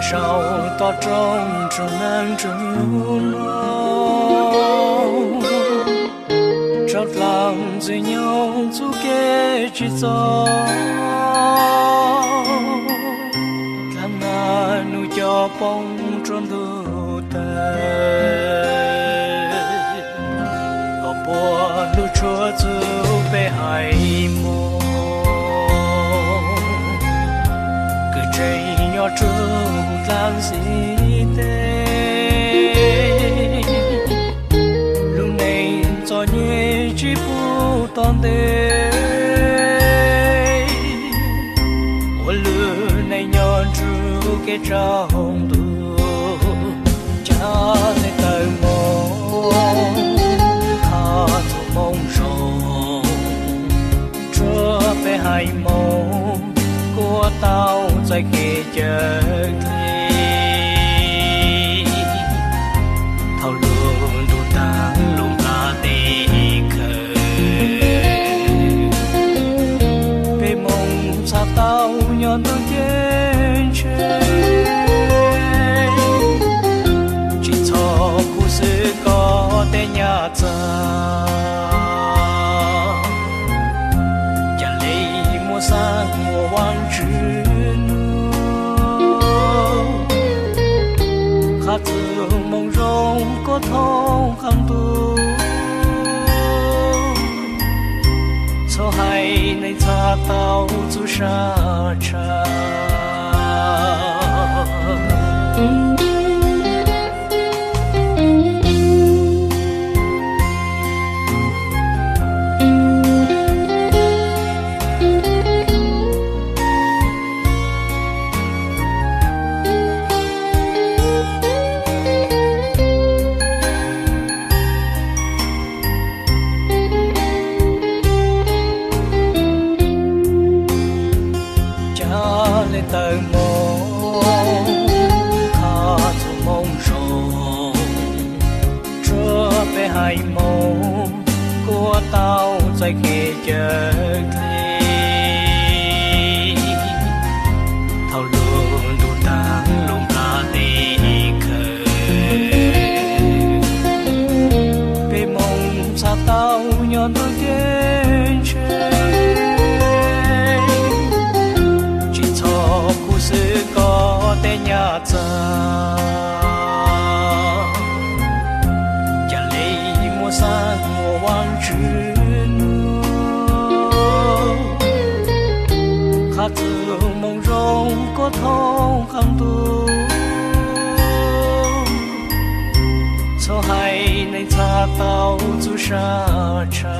Saum toj roob tsuas neeg tsuas nyob, tsaus dlaab ntxwg nyoog txuj kev tsis txog, dlaab nag nub cov poob rua ntug tawg, kom puab lug tshuab txug peb haiv moog, kws tseem nyob rua dlaab xib teb. Lub neej txom nyem tsis pub tom ntej, ua lub neej nyob nrug kev tsaus ntuj, ca le tawm moog qha txug moo zoo, tshuab peb haiv moog kuas tau txais kev cawm dlej. Thaum lub ntuj taag lug nplaj teb khawm, peb moog txhaj tau nyob ntuj ceeb tsheej, tsis txhob khuv xwb koj tej nyab txag. Ca le muaj xaab ua Vaajtswv nub, qha txug moo zoo kuas thoob qaab ntuj, txhob hais neeg txhaj tau txuj sab tsha. Ca le tawm moog qha txug moo zoo, tshuab peb haiv moog kuas tau txais kev cawm dlej. Thaum lub ntuj taag lug nplaj teb khawm, peb moog txhaj tau nyob ntuj ceeb tsheej, tsis txhob khuv xwb koj tej nyab txag. Ca le muaj xaab ua Vaajtswv nub, qha txug moo zoo kuas thoob qaab ntuj, txhob hais neeg txhaj tau txuj sab tsha.